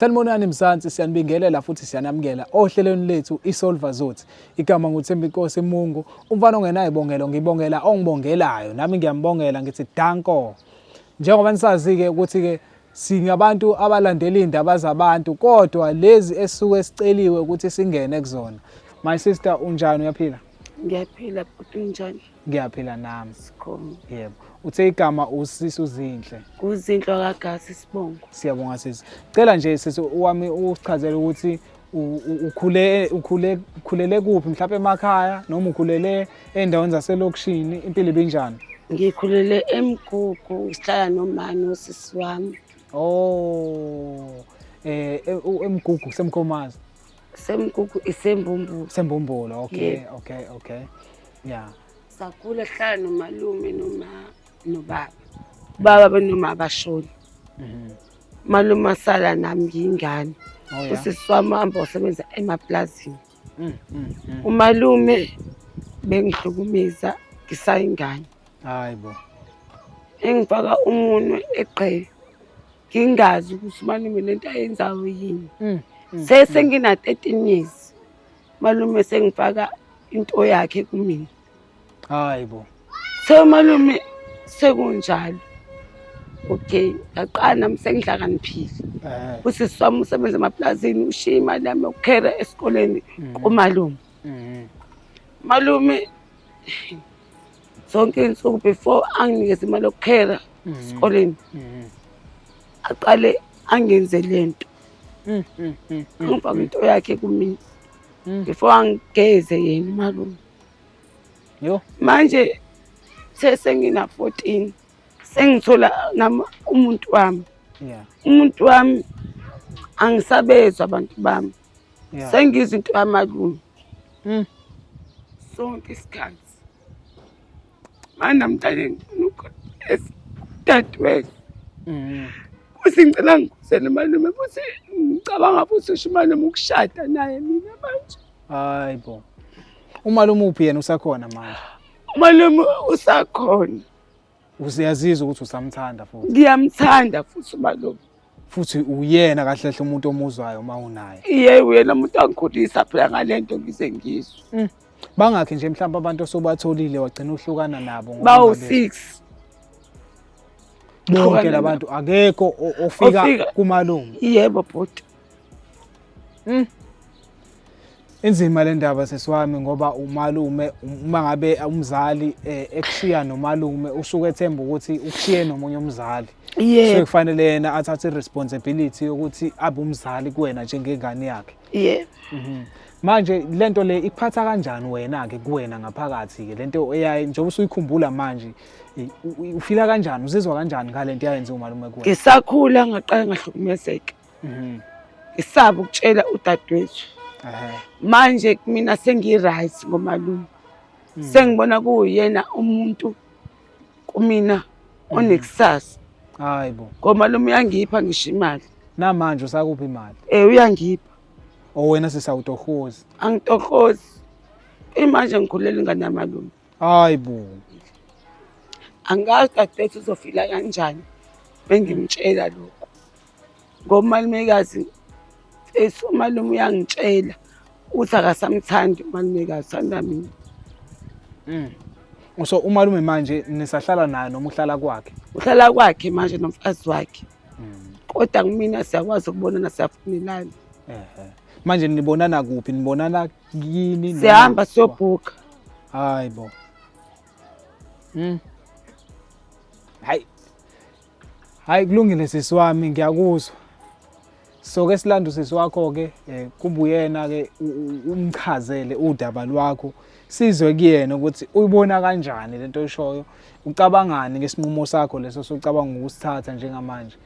Sanibonani Mzansi, siyanibingelela futhi siyanamukela ohlelweni lethu iSolva Zothi. Igama nguThembinkosi Mungu, umfana ongenayibongelo ngibongela ongibongelayo, nami ngiyambongela ngithi danko. Njengoba nisazi-ke ukuthi-ke singabantu abalandela iy'ndaba zabantu kodwa lezi esisuke siceliwe ukuthi singene kuzona. My sister, unjani, uyaphila? Ngiyaphila bhuti, unjani? Ngiyaphila nami. Sikhona. Yebo. Uthe igama usisi uZinhle. Kuzinhle wakagasi isibongo. Siyabonga sisi. Cela nje sisi wami usichazele ukuthi ukhule ukhule ukhulele kuphi, mhlawumbe emakhaya noma ukhulele endaweni zaselokishini, impilo ibinjani? Ngikhulele eMgugu, ngihlala nomama nosisi wami. Oh. EMgugu semkhomazi. Semgugu isembumbulu. Sembumbulu, okay, okay. Yeah. Sakhula sihlala nomalume noma nobaba. Baba benoma abashoni. Malume asala nami ngiyingane. Oh yeah. Usisi wami uhamba usebenza emaplazini. Umalume bengihlukumeza ngisayingane. Hayi bo. Engifaka umunwe eqhe. Ngingazi ukuthi umalume lento ayenzayo yini. Sesengina 13 years. Malume sengifaka into yakhe kumina. Hayi bo. Semalume sekunjalo. Okay, ngaqala nami sengihlakaniphile. Usisi wami usebenza emaplazini, ushiya imali yami yokukhera esikoleni kumalume. Malume zonke iy'nsuku before anginikeze imali yokukhera esikoleni, aqale angenze lento. Angifake into yakhe kumina. Before angigeze yena umalume. Yo. Manje sesengina 14 sengithola nami umuntu wami. Umuntu wami angisabezwa abantu bami. Sengizwa into yamalume. Sonke isikhathi. Manje namhlanje ngifuna ukukhulisa dadewethu. Kuthi ngicela ngikuzele malume, futhi ngicabanga futhi usho umalume ukushada naye mina manje. Hayi bo. Umalume uphi yena, usakhona manje? Umalume usakhona. Usiyazizwa ukuthi usamthanda futhi? Ngiyamthanda futhi umalume. Futhi uyena kahle kahle umuntu omuzwayo uma unaye. Iye, uyena umuntu angikhulisa phela ngalento ngize ngizwe. Bangakhi nje mhlawumbe abantu osobatholile wagcina uhlukana nabo ngoba Bawu ungabe- 6. Bonke Hlukana labantu akekho ofika Ofika. kumalume. Yebo bhuti. Inzima le ndaba sesiwami, ngoba umalume uma ngabe umzali ekushiya nomalume usuke ethemba ukuthi ukushiye nomunye umzali. So kufanele yena athathe i-responsibility yokuthi abe umzali kuwena njengengane yakhe. Yebo. Manje lento le ikuphatha kanjani wena ke kuwena ngaphakathi ke lento eyayi njengoba usuyikhumbula manje, ufila kanjani, uzizwa kanjani ngalento eyayenziwa umalume kuwena? Ngisakhula ngaqala ngahlukumezeka. Ngisaba ukutshela udadewethu. Manje mina sengi-right ngomalume. Sengibona kuwuyena umuntu kumina onekusasa. Hayi bo. Ngomalume uyangipha ngisho imali. Namanje usakuphi imali? Uyangipha. O wena sisawutohozi? Angitohozi. Imanje ngikhulela ingane yamalume. Hayi bo. Angazi dadewethu uzofila kanjani bengimtshela lokho. Ngoba umalumekazi mfethu, umalume uyangitshela ukuthi akasamthandi umalumekazi, uthanda mina. So umalume manje nisahlala naye noma uhlala kwakhe? Uhlala kwakhe manje nomfazi wakhe. Kodwa kumina siyakwazi ukubonana, siyafonelana. Manje nibonana kuphi? Nibonana kini? Siyahamba siyobhuka. Hayi bo. Hayi. Hayi kulungile sisi wami, ngiyakuzwa. So ke silanda usisi wakho ke, kubuyena ke umchazele udaba lwakho. Sizwe kuyena ukuthi uyibona kanjani lento oyishoyo, ucabangani ngesinqumo sakho leso socabanga ukusithatha njengamanje.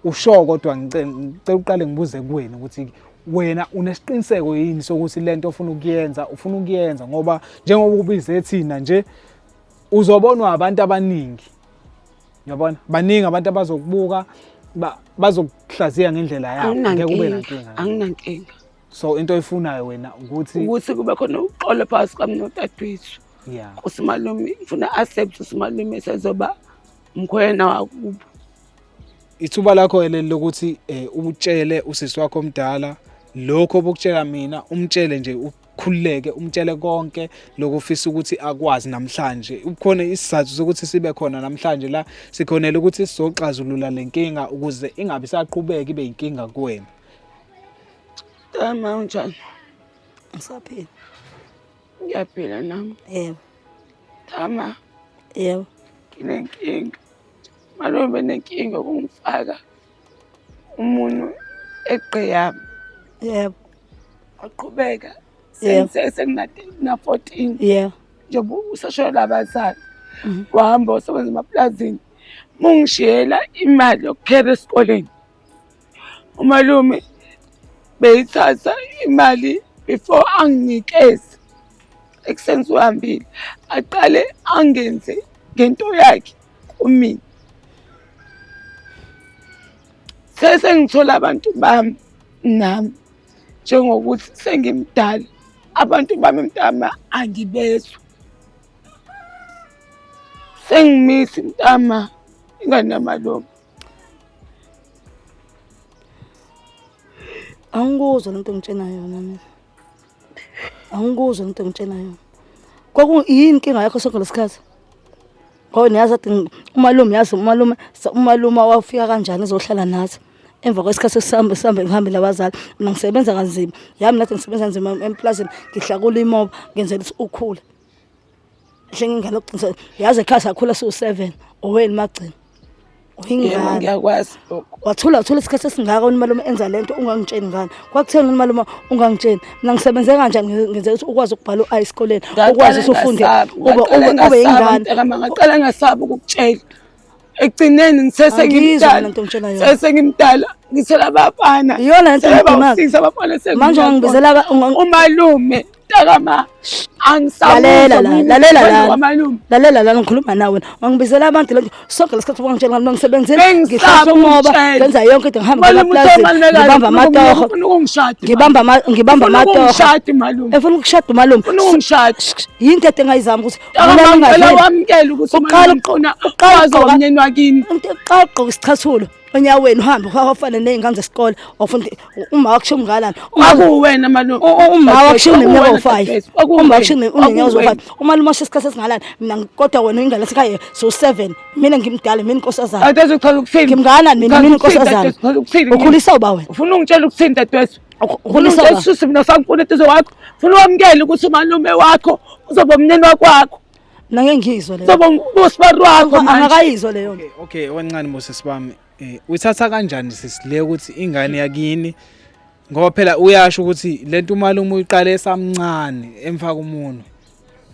Usho kodwa ngicela uqale ngibuze kuwena ukuthi wena unesiqiniseko yini sokuthi lento ofuna ukuyenza ufuna ukuyenza, ngoba njengoba ubize thina nje uzobonwa abantu abaningi. Uyabona, baningi abantu abazokubuka, bazokuhlaziya ngendlela yabo. Ngeke ube nankinga. Anginankinga. So into oyifunayo wena ukuthi ukuthi kube khona uxolo phakathi kwami nodadewethu. Nkosi malume ngifuna accept ukuthi malume sezoba mkhwena wakubo. Ithuba lakho leli lokuthi utshele usisi wakho omdala lokho obukutshela mina, umtshele nje ukhululeke, umtshele konke lokufisa ukuthi akwazi namhlanje. Ukhona isizathu sokuthi sibe khona namhlanje la, sikhonela ukuthi sizoxazulula le nkinga ukuze ingabi saqhubeka ibe inkinga kuwena. Tama unjani? Ngisaphila. Ngiyaphila nami. Yebo. Tama. Yebo. Nginenkinga. Malume nenkinga ukungifaka umunwe egqiyami. Yebo. Waqhubeka Yebo. sengina-14 Yebo. njengoba usashonela abazali. Wahamba wasebenza emaplazini. Mungishiyela imali yokuphela esikoleni. Umalume beyithatha imali before anginikeze ekuseni suhambile aqale angenze ngento yakhe kumina. Sesengithola abantu bami nami njengokuthi sengimdala abantu bami mntama angibezwa. Sengimithi mntama ingane yamalume. Angikuzwa lento ongitshena yona mina. Angikuzwa lento ongitshena yona. Kwakuyini inkinga yakho sonke lesikhathi? Ngoba niyazi ade umalume yazi umalume umalume wafika kanjani ezohlala nathi. Emva kwesikhathi sihambe sihambe ngihambe nabazali. Mina ngisebenza kanzima. Yami nathi ngisebenza kanzima emplazini ngihlakula imoba ngenzela ukuthi ukhule. Njengengane yokuqinisa yazi ekhaya sakhula siwu-7 oweni magcina. Yebo Uyingane. ngiyakwazi lokho. Wathula wathula isikhathi esingaka umalume enza lento ungangitsheni ngani. Kwakutheni umalume ungangitsheni? Mina ngisebenze kanjani ngenze ukuthi ukwazi ukubhala u-I esikoleni, ukwazi Ngaqala ukuthi ufunde, ngasaba, ube ngaqala ube ube ngasaba yingane. mntakama, ngaqala ngasaba ukukutshela. Ekugcineni Angiyizwa ngisesengimdala. mina nto ongitshela yona. Sesengimdala ngithola abafana. Iyona lento Sebe engidumaza. bawu-six abafana Manje ungangibizela umalume mntakama Lalela la, lalela la. kwamalume. Lalela la ngikhuluma nawe. Wangibizela abantu lento sonke lesikhathi wangitshela ngami ngisebenzile Bengisaba ngihlahla umoba ukukutshela. ngenza yonke into ngihamba Malume uthe emaplazini umalumekazi ngibamba amatoho ufuna ukungishada. ngibamba ngibamba Ufuna amatoho ukungishada malume. efuna ukushada umalume. Ufuna ukungishada. Yinto ede engayizama ukuthi Mntakama mina ngicela ngingadleli. wamukele ukuthi Uqala umalume ufuna uqala wazi ugqoka- umnyeni wakini. Umuntu uqala ugqoka isicathulo onyaweni uhambe ufane ney'ngane zesikole ofunda uma wakushiya umnganani Kwakuwena malume. Uma wakushiya uneminyaka Kwakuwena, ewu-five dadewethu. Kwakuwena. uma wakushiya uneminyaka Kwakuwena. ewu-five umalume washiya isikhathi esingalani mina kodwa wena ingane yasekhaya so-seven mina ngimdala mina inkosazana Dadewethu uchaza ukuthini? Ngimnganani mina Uchaza mina ukuthini, inkosazana dadewethu? Uchaza ukuthini? Ukhulisa uba wena Ufuna ungitshela ukuthini dadewethu? Ufuna ukhulisa ungitshela uba isisusu mina sangifuna eduze kwakho. Ufuna wamukele ukuthi umalume wakho uzoba umneni wakwakho. Mina ngeke ngiyizwe leyo Uzoba usibari wakho manje. Angakayizwa leyo nto. Okay, wancane Moses bami. Uyithatha kanjani sisi le ukuthi ingane yakini ngoba phela uyasho ukuthi lento umalume uyiqale esamncane emfaka umunwe.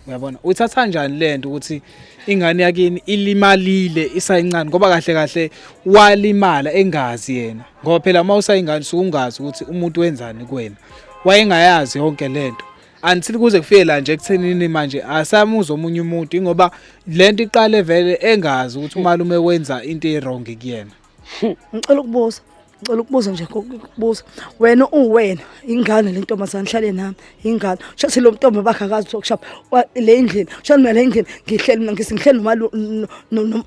Uyabona? Uyithatha kanjani lento ukuthi ingane yakini ilimalile isayincane ngoba kahle kahle walimala engazi yena. Ngoba phela uma usayingane usuke ungazi ukuthi umuntu wenzani kuwena. Wayengayazi yonke lento. Until kuze kufike la nje ekuthenini manje asamuzwa omunye umuntu ngoba lento iqale vele engazi ukuthi umalume wenza into e-wrong kuyena. Ngicela ukubuza ngicela ukubuza nje ukubuza wena uwena ingane le ntombazane ihlale nami ingane shuthi lo ntombi bakhe akazi ukushapa le endlini shuthi mina le endlini ngihleli mina ngihleli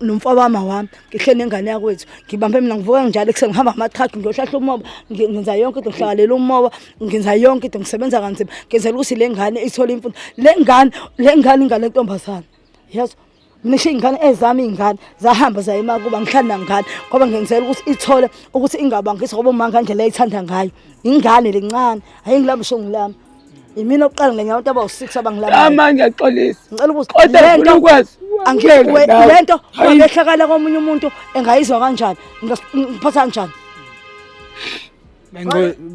nomfowami wami ngihleli nengane yakwethu ngibambe mina ngivuka njalo ekuseni ngihamba amatruck ngiyohlahla umoba ngenza yonke into ngihlakalela umoba ngenza yonke into ngisebenza kanzima ngenzela ukuthi le ngane ithole imfundo le ngane le ngane ingane yentombazane yazi mina ngisho iy'ngane ezami iy'ngane zahamba zayima kuba ngihlali nangane ngoba ngenzela ukuthi ithole ukuthi ingabangisi ngoba uma ngandlela eyithanda ngayo ingane lencane ayingilami sho ngilami imina oqala ngenyawo abantu abawu-six abangilamayo Ama ngiyaxolisa. Ngicela ukubuza Kodwa le ngifuna nto ukwazi. angikwe Nawe. le nto Hayi. ungehlakala komunye umuntu engayizwa kanjani ngiphatha kanjani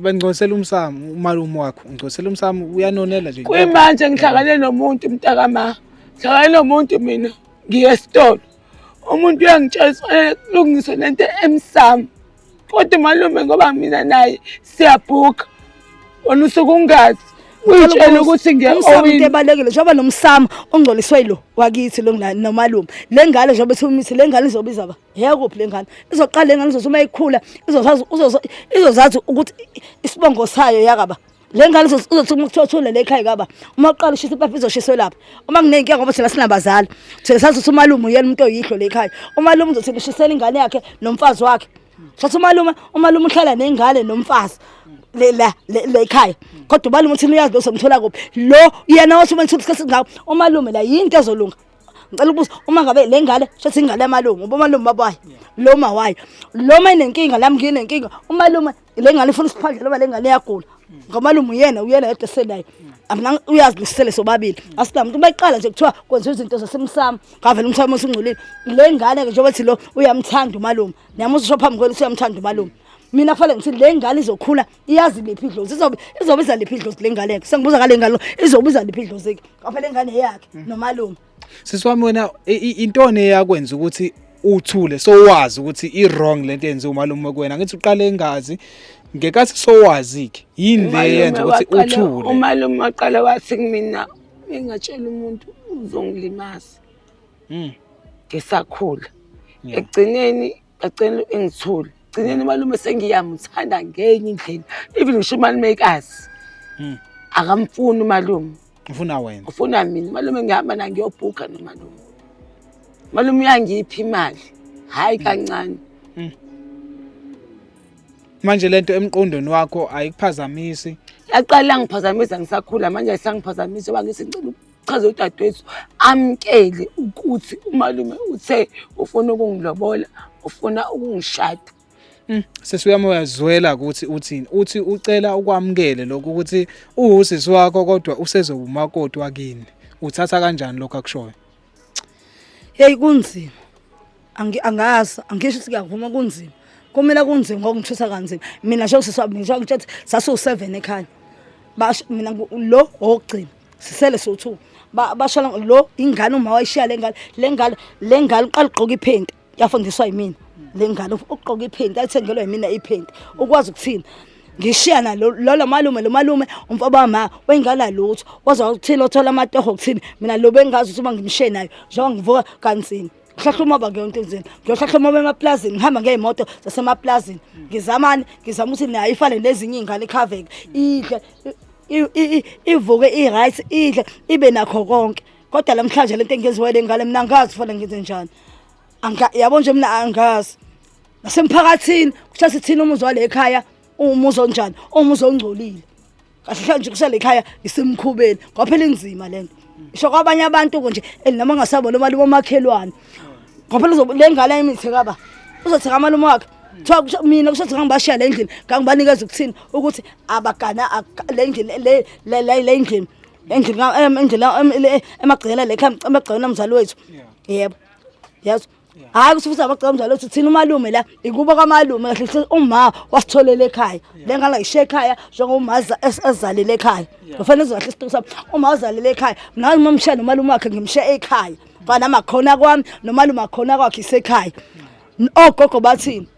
Bengcosela umsamo umalume wakho, ngcosela umsamo uyanonela nje. Kuyimanje ngihlangane nomuntu mntakama. Ngihlangane nomuntu mina ngiye esitolo. Umuntu uyangitshela kufanele kulungiswe lento emsamo. Kodwa malume ngoba mina naye siyabhuka. Wena usuke ungazi. Uyitshela ukuthi ngiye Umsamo into owini. ebalulekile njengoba nomsamo ongcoliswe yilo wakithi lo nomalume le ngane njengoba ethi umithi le ngane izobiza ba yekuphi le ngane izoqala le ngane izothi uma ikhula izozazi izozazi ukuthi isibongo sayo yakaba le ngane izothi uma kuthiwa thule le ekhaya kaba uma uqala ushisa impapha izoshiswe lapha uma kuney'nkinga ngoba thina sinabazali thina sazi ukuthi umalume uyena umuntu oyihlo le ekhaya umalume uzothi ushisela ingane yakhe nomfazi wakhe. Shuthi umalume, umalume uhlala nengane nomfazi le la le ekhaya. Kodwa umalume uthini uyazi lo somthola kuphi. Lo yena wathi uma ngithola isikhathi ngawo umalume la yinto ezolunga. Ngicela ukubuza uma ngabe le ngane shuthi ingane yamalume ngoba umalume babayo. Lo ma wayo. Lo ma inenkinga lami nginenkinga. Umalume le ngane ifuna isiphandla noma le ngane iyagula. Ngomalume uyena uyena yedwa eselayo. Amna uyazi lesisele sobabili. Asinamuntu uma iqala nje kuthiwa kwenziwa izinto zasemsamo. Ngavela umthamo usungcolile. Le ngane ke njengoba ethi lo uyamthanda umalume. Niyamuzwa usho phambi kwenu usuyamthanda umalume. Mina kufanele ngithi le ngane izokhula iyazi liphi idlozi. Izobe izobiza liphi idlozi le ngane ke. Sengibuza ngale ngane izobiza liphi idlozi ke. Ngoba le ngane eyakhe nomalume. Sisi wami wena intoni eyakwenza ukuthi uthule sowazi ukuthi i wrong lento eyenziwa umalume kuwena ngithi uqale engazi ngekathi sowazi ke yini le yenza ukuthi uthule umalume waqala wathi kumina engatshela umuntu uzongilimaza ngisakhula ekugcineni ngagcina engithule gcineni umalume sengiyamthanda ngenye indlela even ngisho umalumekazi akamfuni umalume ufuna wena ufuna mina umalume ngihamba na ngiyobhuka nomalume malume uyangipha imali hhayi kancane Manje lento emqondweni wakho ayikuphazamisi? Yaqala yangiphazamisa ngisakhula manje ayisangiphazamisi ngoba ngithi ngicela ukuchaza udadewethu amkele ukuthi umalume uthe ufuna ukungilobola ufuna ukungishada. Sisi wami uyazwela ukuthi uthini. Uthi ucela ukwamukele lokhu ukuthi uwusisi wakho kodwa usezoba umakoti wakini. Uthatha kanjani lokho akushoyo? Hey kunzima. Angazi, angisho ukuthi ngiyavuma kunzima. Kumele kunzima ngoba ngithusa kanzima. Mina nje usisi wami ngisho ngitshe sasiwu-7 ekhaya. Basho mina lo owokugcina. Sisele siwu-2. Basho lo ingane uma wayishiya le ngane, le ngane, le ngane uqala ugqoka iphenti. Yafundiswa yimina. Le ngane ukugqoka iphenti, ayithengelwa yimina iphenti. Ukwazi ukuthini? Ngishiya nalo lo malume lo malume umfo ma wengane lutho. Waze wakuthini othola amatoho kuthini. Mina lo bengazi ukuthi uma ngimshiye nayo njengoba ngivuka kanzima. Ngihlahla umoba ngiyonto enzeni. Ngiyohlahla umoba emaplazini, ngihamba ngey'moto zasemaplazini. Ngizamani, ngizama ukuthi nayo ifane nezinye iy'ngane ikhaveke. Idle, ivuke i-right, idle, ibe nakho konke. Kodwa namhlanje lento engenziwa le ngane mina angazi kufanele ngenze njani. Yabo nje mina angazi. Nasemphakathini kuthiwa sithini umuzi wale ekhaya, umuzi onjani, umuzi ongcolile. Kahle hle nje kusale ekhaya isemkhubeni ngoba phela inzima lento. Isho kwabanye abantu nje noma ngasabona umalume omakhelwane. Ngoba phela uzobe le ngane imithe kaba. Uzothenga amalume wakhe. Kuthiwa mina kusho ukuthi ngangibashiya le ndlini, ngangibanikeza ukuthini ukuthi abagana le ndlini le le le ndlini. Endlini endlini emagcekeni le ekhaya emagcekeni omzali wethu. Yebo. Yazi. Hayi ukuthi futhi abagceka umzali wethu thina umalume la ikubo kamalume kahle hle uma wasitholela ekhaya. Le ngane ayishiye ekhaya njengoba uma ezalele ekhaya. Kufanele uzwe kahle isitori sami. Uma uzalele ekhaya, mina uma mshiya nomalume wakhe ngimshiye ekhaya. Ngoba nami akukhona kwami nomalume akukhona kwakhe isekhaya. Ogogo bathini?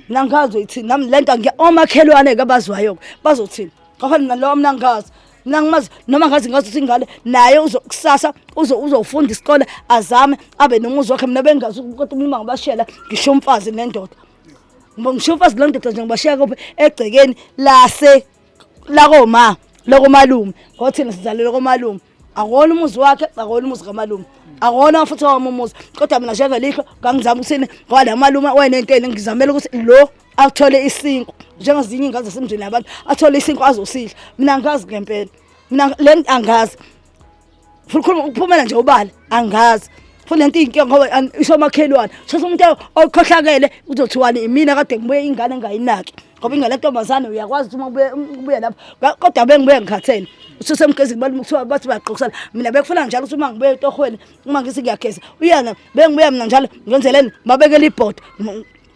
Mina ngikazi uyithini nami lento omakhelwane ke abazwayo bazothini? Ngoba mina lo mina ngikazi. Mina ngimazi noma ngazi ngazi ukuthi ingane naye uzokusasa uzofunda isikole azame abe nomuzi wakhe mina bengazi ukuthi uma ngibashiyela ngisho umfazi nendoda. Ngisho umfazi nendoda nje ngibashiya kuphi egcekeni lase lakoma lokomalume ngoba thina sizalelwe komalume. Akona umuzi wakhe, akona umuzi kamalume. Akona futhi owami umuzi. Kodwa mina njengelihlo ngangizama ukuthini ngoba la malume wayenento ngizamela ukuthi lo athole isinkwa njengezinye iy'ngane zasemzini yabantu athole isinkwa azosidla. Mina angazi ngempela. Mina le angazi. Futhi khuluma ukuphumela nje ubala angazi. Futhi lento iyinkinga ngoba isho omakhelwane. Shosho umuntu okhohlakele uzothiwani imina kade ngibuye ingane engayinaki. Ngoba ingane yentombazane uyakwazi ukuthi uma ubuya lapho kodwa bengibuye ngikhathele. Ususemgezini balume kuthiwa bathi bayaqoqisana. Mina bekufuna njalo ukuthi uma ngibuye etohweni uma ngithi ngiyageza uyana bengibuya mina njalo ngenzeleni babekele ibhodo.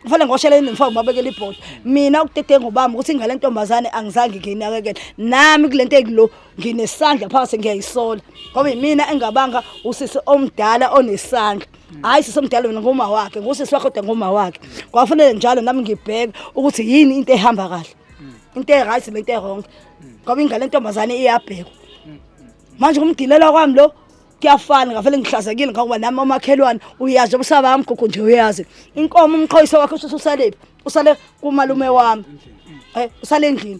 Kufanele ngoshele nemfako babekele ibhodo. Mina ukudedengu bami ukuthi ingane yentombazane angizange ngiyinakekele. Nami kulento ekulo nginesandla phakathi ngiyayisola. Ngoba yimina engabanga usisi omdala onesandla. Hayi sisi omdala mina nguma wakhe, ngusisi wakhe kodwa nguma wakhe. Kwafanele njalo nami ngibheke ukuthi yini into ehamba kahle. Into e-right nento e-wrong. Ngoba ingane yentombazane iyabhekwa. Manje kumgilela kwami lo kuyafana ngavele ngihlazekile ngoba nami omakhelwane uyazi ubusaba wami nje uyazi. Inkomo umqhoyiso wakhe ususalephi? Usale kumalume wami. Usale endlini.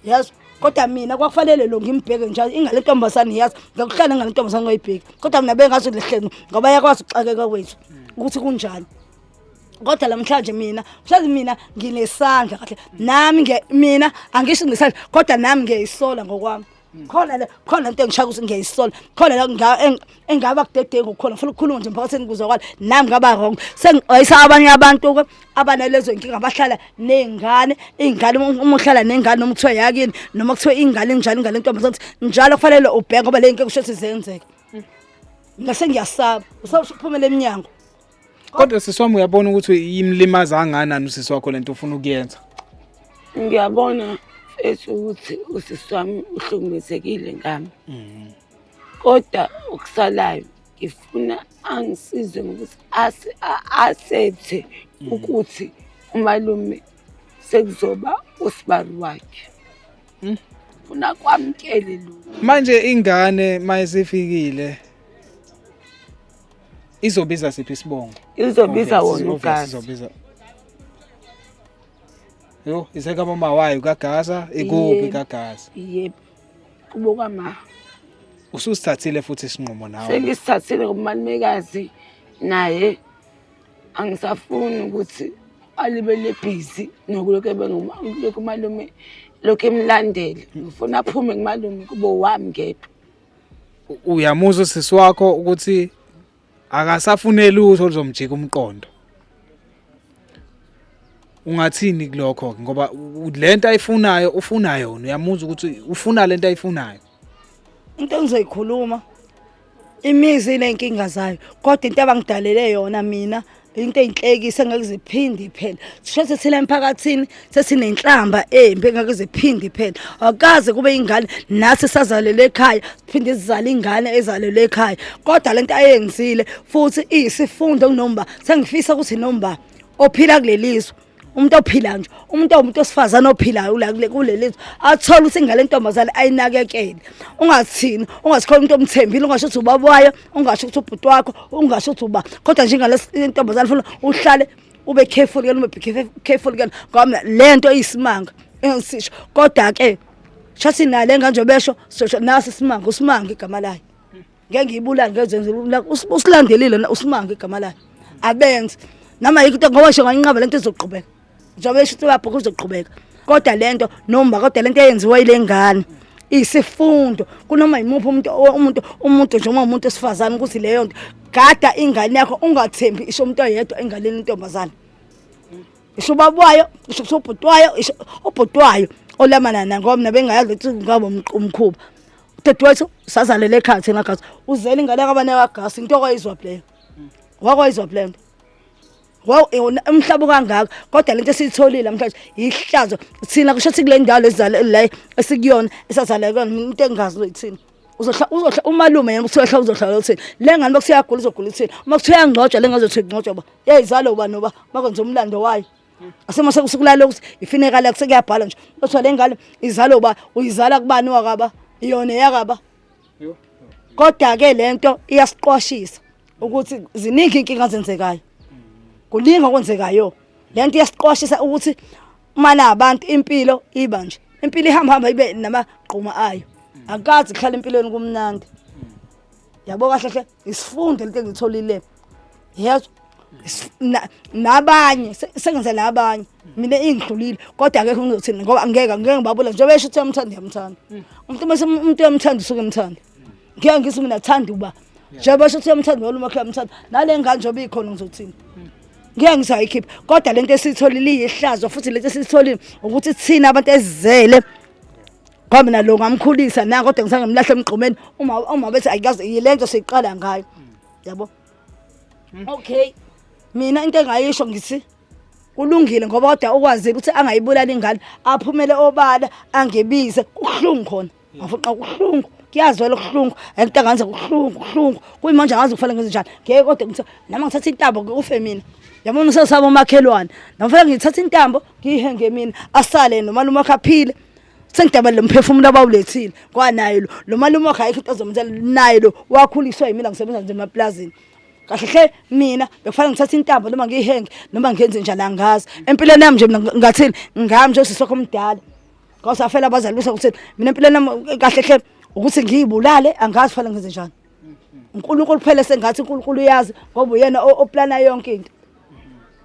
Yazi kodwa mina kwakufanele lo ngimbheke njalo ingane ntombazane yazi ngakuhlala ingane ntombazane ngoyibheki kodwa mina bengazi lehlelo ngoba yakwazi ukuxakeka kwethu ukuthi kunjani. Kodwa namhlanje mina mhlawumbe mina nginesandla kahle nami mina angisho ngisandla kodwa nami ngiyayisola ngokwami. Khona le khona into engishaya ukuthi ngiyayisola khona la engaba kudedengu khona ngifuna ukukhuluma nje emphakathini kuzwakala nami ngaba wrong sengixwayisa abanye abantu ke abanalezo inkinga abahlala ney'ngane iy'ngane uma uhlala nengane noma kuthiwa yakini noma kuthiwa ingane injalo ingane intombazane njalo kufanele ubheke ngoba le nkinga kusho ukuthi ziyenzeka. Mina sengiyasaba usaba ukuphumela emnyango. Kodwa sisi wami uyabona ukuthi imlimaza kangakanani usisi wakho lento ufuna ukuyenza. Ngiyabona mfethu ukuthi usisi wami uhlukumezekile ngami. Kodwa okusalayo ngifuna angisize ngokuthi asethe ukuthi umalume sekuzoba usibari wakhe. Funa kwamkele lokhu. Manje ingane mayisifikile izobiza siphi isibongo? Izobiza wona uGasa. Izobiza. Yo, isekamama wayo kaGasa, ikuphi kaGasa? Yebo. Kubo kwama. Ususithathile futhi isinqumo nawe. Sengisithathile kumalumekazi naye angisafuni ukuthi alibele busy nokulokhu ebengumlokhu umalume lokhu emlandele. Ngifuna aphume kumalume kubo wami ngedwa. Uyamuzwa usisi wakho ukuthi akasafune lutho oluzomjika umqondo. Ungathini kulokho ke ngoba lento ayifunayo ufuna yona uyamuzwa ukuthi ufuna lento ayifunayo. Into engizoyikhuluma imizi iney'nkinga zayo kodwa into abangidalele yona mina into eyinhlekisa engeke ziphinde phela sisho sesila emphakathini sesinenhlamba embi engeke ziphinde phela akaze kube ingane nathi sazalelwe ekhaya siphinde sizale ingane ezalelwe ekhaya kodwa lento ayenzile futhi iyisifundo kunomba sengifisa ukuthi nomba ophila kulelizwe umuntu ophila nje umuntu owumuntu osifazane ophilayo la kuleli zwe athole ukuthi ingane ntombazane ayinakekele ungathini ungasikhola umuntu omthembile ungasho ukuthi ubaba wayo ungasho ukuthi ubhuti wakho ungasho ukuthi uba kodwa nje ingane intombazane funa uhlale ube careful ke ube careful ke ngoba mina le nto iyisimanga engisisho kodwa ke shathi nale nganje besho sosho nasi isimanga usimanga igama layo ngeke ngiyibulale ngezenze usilandelile usimanga igama layo abenzi noma yikho into ngoba ngisho ngayinqaba lento izoqhubeka njengoba esho ukuthi uyabhuka uzoqhubeka kodwa lento noma kodwa lento eyenziwa ile ngane isifundo kunoma yimuphi umuntu umuntu umuntu nje uma umuntu esifazane ukuthi leyo nto gada ingane yakho ungathembi isho umuntu oyedwa enganeni intombazane isho ubaba wayo isho ubhuti wayo isho ubhuti wayo olamana na ngoba mina bengayazi ukuthi ngaba umkhuba Dadewethu sazalele ekhaya thina gasi. Uzele ingane yakabane kagasi into okwayizwa leyo. Wakwayizwa le nto. Wow, umhlaba kangaka kodwa lento esiyitholile namhlanje ihlazo thina kusho ukuthi kule ndawo lezizale la esikuyona esazala kuyona into engazi uzoyithini. Uzohla uzohla umalume yena kuthiwa hla uzohlala uthini. Le ngane bakuthiwa iyagula uzogula uthini. Uma kuthiwa iyangcotshwa le ngazothi ingcotshwa ba. Yayizalo uba noba bakwenza umlando wayo. Asema sekusukulala ukuthi ifinekala kusekuyabhala nje. Kuthiwa le ngane izalo uba uyizala kubani wakaba iyona eyakaba. Kodwa ke lento iyasiqwashisa ukuthi ziningi inkinga zenzekayo. Kuningi okwenzekayo. Lento iyasiqwashisa ukuthi uma nabantu impilo iba nje. Impilo ihamba hamba ibe namagquma ayo. Akazi kuhlala empilweni kumnandi. Yabo kahle hle isifundo lento engitholile. Yezwa nabanye sengenze nabanye mina ingidlulile kodwa akekho ngizothini ngoba angeke angeke ngibabula njengoba esho ukuthi uyamthanda uyamthanda umuntu mase umuntu uyamthanda usuke emthanda ngeke ngithi mina thanda uba njengoba esho ukuthi uyamthanda wena umakhe uyamthanda nale ngane njengoba ikhona ngizothini ngeke ngisayikhipha kodwa lento esiyitholile iyihlazo futhi lento esiyitholile ukuthi thina abantu esizele ngoba mina lo ngamkhulisa na kodwa ngisange ngimlahle emgqomeni uma uma bethi ayikaze yilento siyiqala ngayo yabo. Okay mina into engayisho ngithi kulungile ngoba kodwa ukwazile ukuthi angayibulali ingane aphumele obala angibize kubuhlungu khona ngafuqa kubuhlungu kuyazwela kubuhlungu into enganze kubuhlungu kubuhlungu kuyimanje angazi kufanele ngenze njani ngeke kodwa ngithi noma ngithatha intambo kufe mina yabona usesaba umakhelwane noma fanele ngithatha intambo ngiyihenge mina asale nomalume wakhe aphile sengidabele lo mphefumulo abawulethile ngoba naye lo lo malume wakhe ayikho into azomenzela naye lo wakhuliswa yimina ngisebenza nje emaplazini kahle hle mina bekufanele ngithathe intambo noma ngiyihenge noma ngenze njani angazi empilweni yami nje mina ngathini ngami nje usisi wakho omdala ngoba safela abazali bese kuthini mina empilweni yami kahle hle ukuthi ngiyibulale angazi fanele ngenze njani uNkulunkulu kuphela sengathi uNkulunkulu uyazi ngoba uyena oplana yonke into.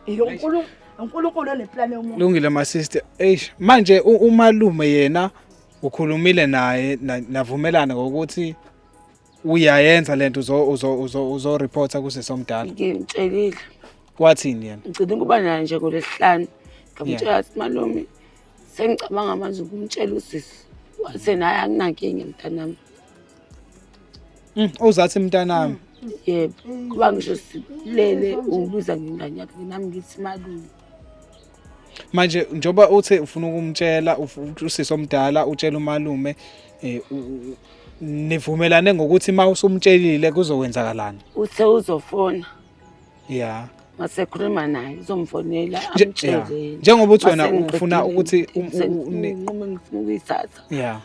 Unkulunkulu uNkulunkulu oneplan yomuntu. Lungile my sister. Eish manje umalume yena ukhulumile naye navumelana ngokuthi uyayenza lento uzo uzo uzo uzo reporta kusesomdala. Ngimtshelile. Wathini yena? Ngigcine ukuba naye nje ngolwesihlanu. Ngamtshela ukuthi malume sengicabanga manje ukumtshela usisi. Wathi naye anginankinga mntanami. Uzathi mntanami. Yebo, kuba ngisho silele ungibiza ngengane yakhe nami ngithi malume. Manje njengoba uthe ufuna ukumtshela usisi omdala utshela umalume nivumelane ngokuthi uma usumtshelile kuzokwenzakalani? Uthe uzofona. Yeah. Masekhuluma naye uzomfonela amtshele. Njengoba uthi wena ufuna ukuthi unqume ngifuna ukuyithatha. Yeah.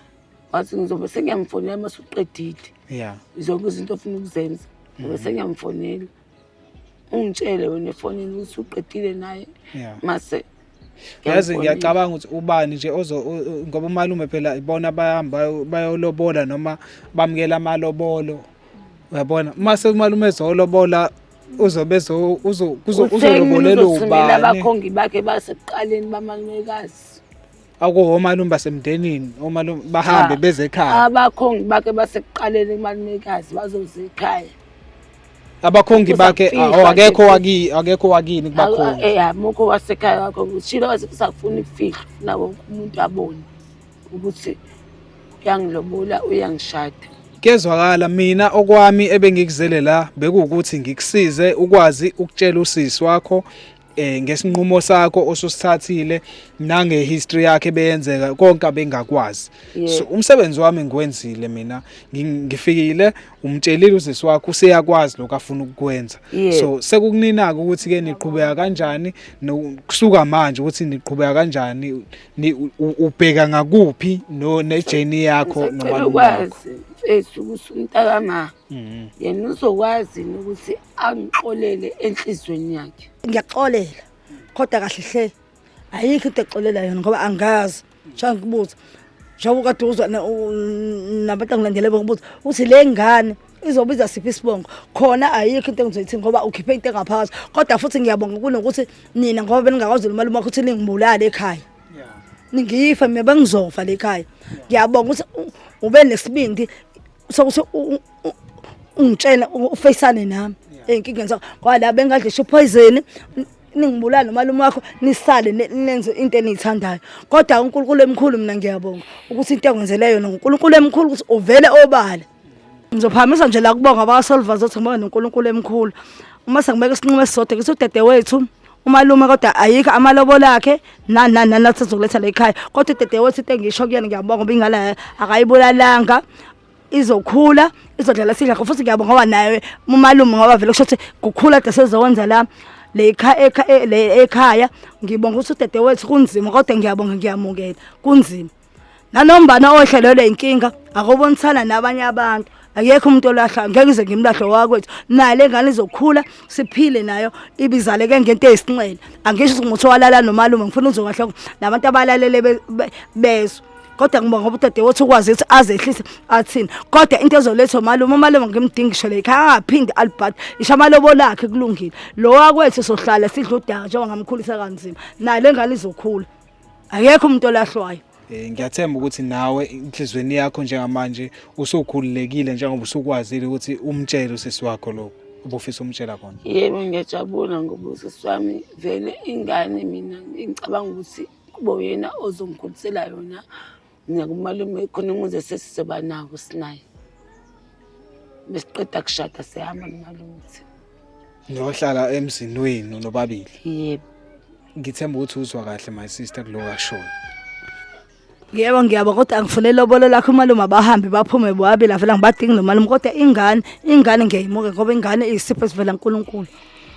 Wathi ngizobe sengiyamfonela uma usuqedile. Yeah. Zonke izinto ofuna ukuzenza. Ngizobe sengiyamfonela. Ungitshele wena efonini ukuthi uqedile naye. Yeah. Mase Yazi ngiyacabanga ukuthi ubani nje ozo ngoba umalume phela ibona bayahamba bayolobola noma bamukela amalobolo. Uyabona? Uma sekumalume ezolobola uzobe uzolobolela ubani? Abakhongi bakhe basekuqaleni bamalumekazi. Akuho omalume basemndenini, omalume bahambe beze ekhaya. Abakhongi bakhe basekuqaleni kumalumekazi bazoza ekhaya. Abakhongi bakhe oh, akekho wakini, akekho wakini kubakhongi. Eh amukho wasekhaya wakho ushilo wathi usafuna ukufihla ufuna wonke umuntu abone ukuthi uyangilobola uyangishada. Kuyezwakala mina okwami ebengikuzele la bekuwukuthi ngikusize ukwazi ukutshela usisi wakho ngesinqumo sakho osusithathile nange history yakhe beyenzeka konke abengakwazi. So umsebenzi wami ngiwenzile mina, ngifikile umtshelile usisi wakho useyakwazi lokho afuna ukukwenza. So sekukuninaka ukuthi ke niqhubeka kanjani kusuka manje ukuthi niqhubeka kanjani ubheka ngakuphi no nejourney yakho nomalume wakho. Mfethu ukuthi umntakama yena uzokwazi ukuthi angixolele enhlizweni yakhe. Ngiyaxolela kodwa kahle hle ayikho into exolela yona ngoba angazi njengoba ngikubuza njengoba kade uzwa nabantu angilandele bekubuza uthi le ngane izobiza siphi isibongo khona ayikho into engizoyithi ngoba ukhiphe into engaphakathi kodwa futhi ngiyabonga kunokuthi nina ngoba beningakwazi umalume wakho ukuthi ningibulale ekhaya ningifa mina bengizofa le ekhaya ngiyabonga ukuthi ube nesibindi sokuthi ungitshela ufeyisane nami ey'nkingeni zakho ngoba la bengadlisha uphoyizeni ningibulale nomalume wakho nisale nenze into eniyithandayo kodwa uNkulunkulu emkhulu mina ngiyabonga ukuthi into engenzele yona uNkulunkulu emkhulu ukuthi uvele obala ngizophakamisa nje la kubonga abakasolva zothi ngibonge noNkulunkulu emkhulu uma sengibeka isinqumo esisodwa ngithi udadewethu umalume kodwa ayikho amalobolo akhe nani nani nani athi azokuletha la ekhaya kodwa udadewethu into engisho kuyena ngiyabonga ngoba ingane akayibulalanga izokhula izodlala sidla futhi ngiyabonga ngoba naye umalume ngoba vele kusho ukuthi kukhula kade sezokwenza la le le ekhaya ngibonga ukuthi udadewethu kunzima kodwa ngiyabonga ngiyamukela kunzima nanombana ohlelelwe inkinga akobonisana nabanye abantu akekho umuntu olahla ngeke ngize ngimlahle wakwethu naye le ngane izokhula siphile nayo ibizaleke ngento eyisinxele angisho ukuthi nguthi walala nomalume ngifuna uzwe kahle nabantu abalalele bezwe kodwa ngibonga ngoba udadewethu ukwazi ukuthi azehlise athini kodwa into ezolethwa umalume umalume ngimdingi ngisho le ekhaya angaphindi alibhade isho amalobolo akhe kulungile lo wakwethu sohlala sidla udaka njengoba ngamkhulisa kanzima naye le ngane izokhula akekho umuntu olahlwayo. Ngiyathemba ukuthi nawe inhlizweni yakho njengamanje usukhululekile njengoba usukwazile ukuthi umtshele usisi wakho lokho ubufisa umtshela kona. Yebo ngiyajabula ngoba usisi wami vele ingane mina ngicabanga ukuthi kube uyena ozongikhulisela yona mina kumalume khona umuzi esesizoba nawo sinaye besiqeda kushada sihamba nomalume Nohlala emzini wenu nobabili. Yebo. Ngithemba ukuthi uzwa kahle my sister kuloko akushoyo. Yebo ngiyabo kodwa angifune lobolo lakho umalume abahambe baphume bobabili avela ngibadingi nomalume kodwa ingane ingane ngiyayimuka ngoba ingane iyisipho esivela kuNkulunkulu.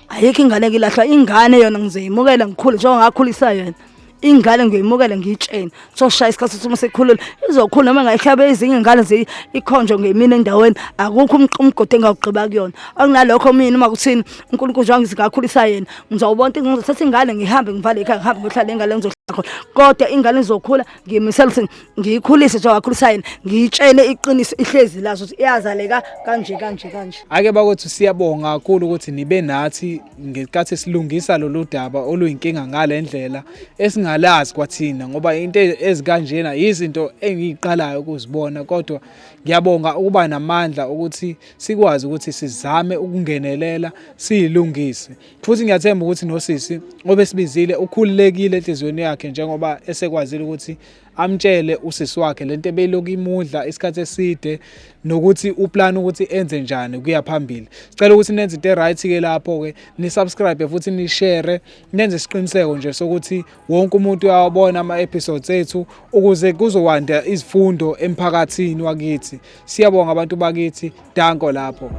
Ayikho ingane ekilahlwa ingane yona ngizoyimukela ngikhule njengoba ngakhulisa yena. Ingane ngiyoyimukela ngiyitshene. Soshaya isikhathi sokuthi uma sekhulile izokhula noma ngayihlabe ezinye ingane ikhonjwe ngemini endaweni akukho umgodi engawugqiba kuyona. Akunalokho mina uma kuthini uNkulunkulu njengoba ngizingakhulisa yena ngizawubona ukuthi ngizothatha ingane ngihambe ngivale ekhaya ngihambe ngiyohlala ingane. Khona kodwa ingane izokhula, ngiyimisela ukuthi ngiyikhulise njengoba akhulisa yena, ngiyitshele iqiniso ihlezi lazo ukuthi iyazaleka kanje kanje kanje. Ake bakwethu, siyabonga kakhulu ukuthi nibe nathi ngenkathi silungisa lolu daba oluyinkinga ngale ndlela esingalazi kwathina, ngoba into ezikanjena izinto engiyiqalayo ukuzibona, kodwa ngiyabonga ukuba namandla ukuthi sikwazi ukuthi sizame ukungenelela siyilungise. Futhi ngiyathemba ukuthi nosisi obesibizile ukhululekile enhliziyweni yakhe njengoba esekwazile ukuthi amtshele usisi wakhe lento ebeyilokhu imudla isikhathi eside nokuthi uplan ukuthi enze njani kuya phambili. Sicela ukuthi nenze into right ke lapho ke, ni subscribe futhi ni share, nenze isiqiniseko nje sokuthi wonke umuntu uyawabona ama episodes ethu ukuze kuzowanda izifundo emphakathini wakithi. Siyabonga abantu bakithi, danko lapho.